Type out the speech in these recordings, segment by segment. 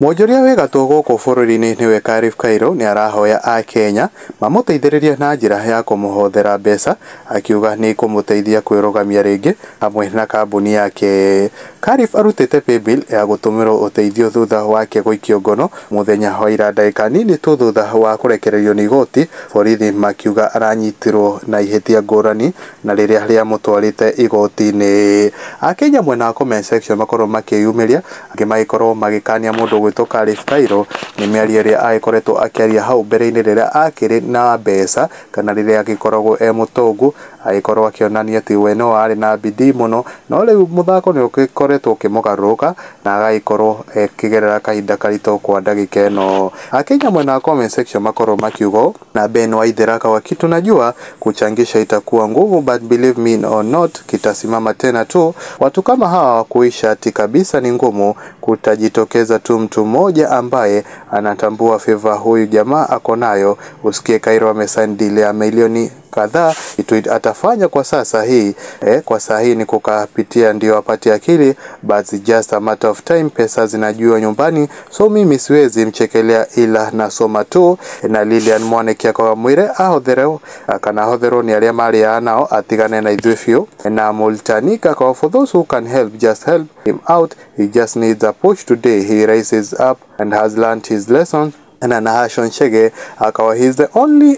Mwonjoria wĩ gatũ gũkũ bũrũri-inĩ nĩwe Khalif Kairo nĩ arahoya akenya mamũteithĩrĩrie na njĩra ya kũmũhothera mbeca akiuga nĩ ikũmũteithia kwĩrũgamia rĩngĩ hamwe na kambuni yake. Khalif arutĩte paybill ya gũtũmĩrwo ũteithio thutha wake gũikio ngono mũthenya wa ira ndagĩka nini tu thutha wa kũrekererio nĩ igoti, borithi makiuga aranyitirwo na ihĩtia ngũrani na rĩrĩa rĩamũtwarĩte igoti-inĩ. Akenya mwena wa comment section makorwo makĩyumĩria angĩ magĩkorwo magĩkania mũndũ gwĩtwo Khalif Kairo nĩ mĩario ĩrĩa agĩkoretwo akĩaria hau mbere-inĩ rĩrĩa akĩrĩ na mbeca kana rĩrĩa agĩkoragwo e mũtongu, agĩkorwo akĩonania atĩ we no arĩ na bidii mũno, no rĩu mũthako nĩ ũgĩkoretwo ũkĩmũgarũrũka na agagĩkorwo akĩgerera kahinda karitũ kwa ndagĩka ĩno. Akenya mwena wa comment section makorwo makiuga ũũ, na Ben Waithera akauga kitu najua kuchangisha itakuwa ngumu but believe me or not kitasimama tena tu. Watu kama hawa kuisha ati kabisa ni ngumu, kutajitokeza tu mtu mmoja ambaye anatambua favor huyu jamaa ako nayo. Usikie Kairo amesign deal ya milioni kadhaa, kitu atafanya kwa sasa hii kwa saa hii ni kukapitia ndio apate akili, but it's just a matter of time, pesa zinajua nyumbani, so mimi siwezi mchekelea ila nasoma tu. Na Lilian Mwaniki akauga mwire ahotherwo kana ahotherwo ni aria marĩaga nao atigane na ithuĩ biũ. Na Multanika akauga for those who can help just help him out, he just needs a push today, he rises up and has learned his lessons. Na Nahashon Chege akawa he is the only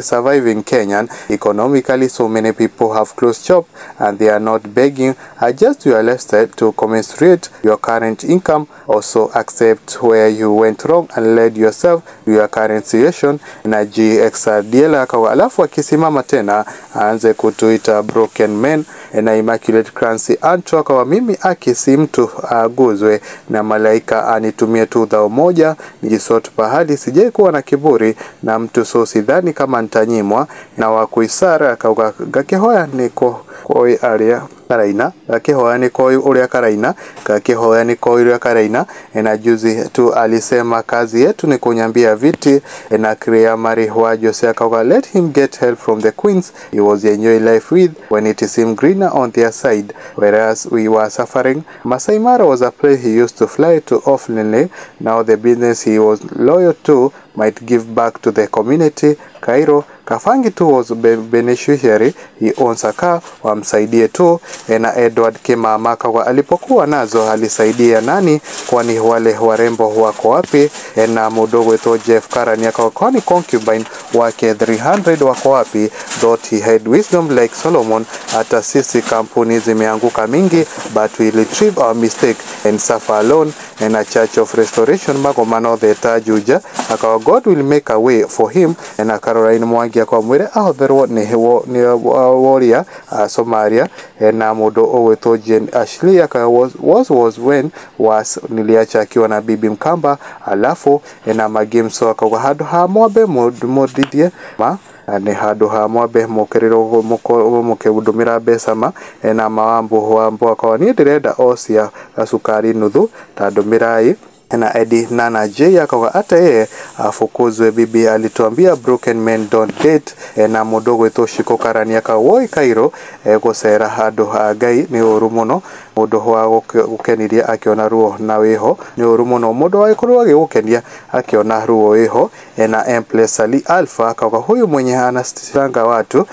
surviving Kenyan economically, so many people have closed shop and they are not begging. Adjust your lifestyle to commensurate your current income, also accept where you went wrong and lead yourself to your current situation. Na GXRDL akawa alafu akisimama tena aanze kutuita broken men. Na Immaculate Clancy Anto akawa mimi aki si mtu aguzwe na malaika anitumie tu dhao moja nijisort pahali, sijai kuwa na kiburi na mtu, so sidhani kama nitanyimwa. Na wakuisara akauga gakihoya niko koi aria karaina gakihoya ni koi uria karaina gakihoya ni koi uria karaina. Na juzi tu alisema kazi yetu ni kunyambia viti. Na Kria Mari wa Jose akauga let him get help from the queens he was enjoy life with when it seemed greener on their side whereas we were suffering. Masai Mara was a place he used to fly to oftenly, now the business he was loyal to might give back to the community. Cairo Kafangi tu was beneficiary, he owns a car, wamsaidie tu. Na Edward Kimama kwa alipokuwa nazo alisaidia nani, kwani wale warembo wako wapi? Na mudogo wetu Jeff Karani akawa kwani concubine wake 300 wako wapi? Thought he had wisdom like Solomon. Hata sisi kampuni zimeanguka mingi but we retrieve our mistake and suffer alone. Na Church of Restoration magomano the tajuja akawa God will make a way for him. Na Caroline Mwangi akwa mwire ahotherwo ni woria Somalia. Na mundu ugwitwo Jane Ashley akawa was when was niliacha akiwa na bibi Mkamba. Alafu na Magimso akauga handu ha mwambe mudithie ma nĩ handũ ha mwambe mũkĩrĩrwo mũkĩndũmĩra mbeca ma. Na mawambo wambo akawa niĩ ndĩrenda o cia gacukari nuthu ta ndũmĩrai. Na Eddie Nana J akauga hata yeye afukuzwe, bibi alituambia broken men don't date. Na mundu gwitwo Shiko Karani akauga woi Kairo gucera handu ha Ngai ni ũru mũno, mundu wa gũkenirie akiona ruo na wĩho ni ũru mũno, mundu wagĩkorwo agĩgũkenia akiona ruo wĩho. Na Empress Ali Alpha akauga huyu mwenye anastanga watu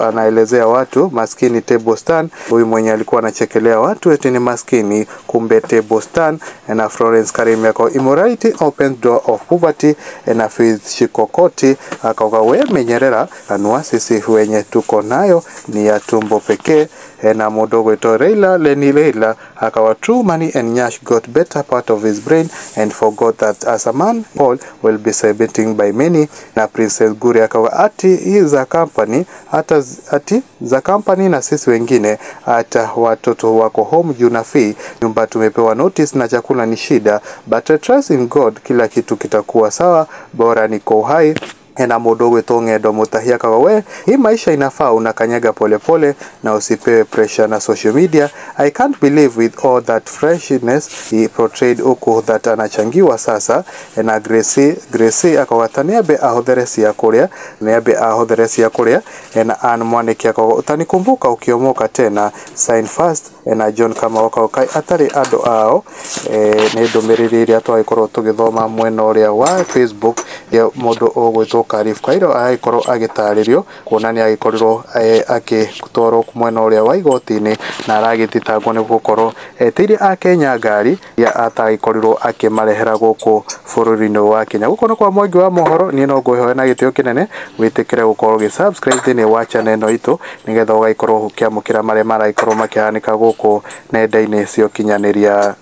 anaelezea watu maskini table stand, huyu mwenye alikuwa anachekelea watu eti ni maskini kumbe table stand. Na Florence Karimi akauga immorality opens door of poverty. Na Faith Shikokoti akauga we menyerera kanua sisi wenye tuko nayo ni ya tumbo pekee. Na mundu gwitwo Leila Leni Leila akawa true money and Nyash got better part of his brain and forgot that as a man all will be celebrating by many. Na Princess Guri akawa ati za company hata ati za company na sisi wengine hata watoto wako home juu na fee nyumba tumepewa notice na chakula ni shida, but I trust in God kila kitu kitakuwa sawa, bora niko uhai. Na mundu gwitwo Ng'endo Mutahia akawa we hii maisha inafaa unakanyaga polepole na usipewe pressure na social media. I can't believe with all that freshness he portrayed huku that anachangiwa sasa. Na Gracie akawa taniabe ahothere cia kuria, niabe ahothere cia kuria. Na Ann Mwaniki akawa utanikumbuka ukiomoka tena, sign fast. na John Kamau Kaũkai atarĩ andũ ao. Nĩ ndũmĩrĩri ĩrĩa twagĩkorwo tũgĩthoma mwena ũrĩa wa Facebook ya mũndũ ũgwĩtwo Khalif Kairo agĩkorwo agĩtarĩrio kuona nĩ agĩkorirwo agĩtwarwo mwena ũrĩa wa igoti-inĩ na aragĩthitangwo nĩ gũkorwo etĩirie akenya ngari iria atagĩkorirwo akĩmarehera gũkũ bũrũri-inĩ wa Kenya. Gũkũ nĩ kwa Mwangi wa mohoro, niĩ no ngwĩhoya na gĩtĩo kĩnene wĩtĩkĩre gũkorwo ũgĩ subscribe thĩinĩ wa channel ĩno itũ nĩgetha ũgagĩkorwo ũkĩamũkĩra marĩa maragĩkorwo makĩhanĩka gũkũ nenda-inĩ cia ũkinyanĩria.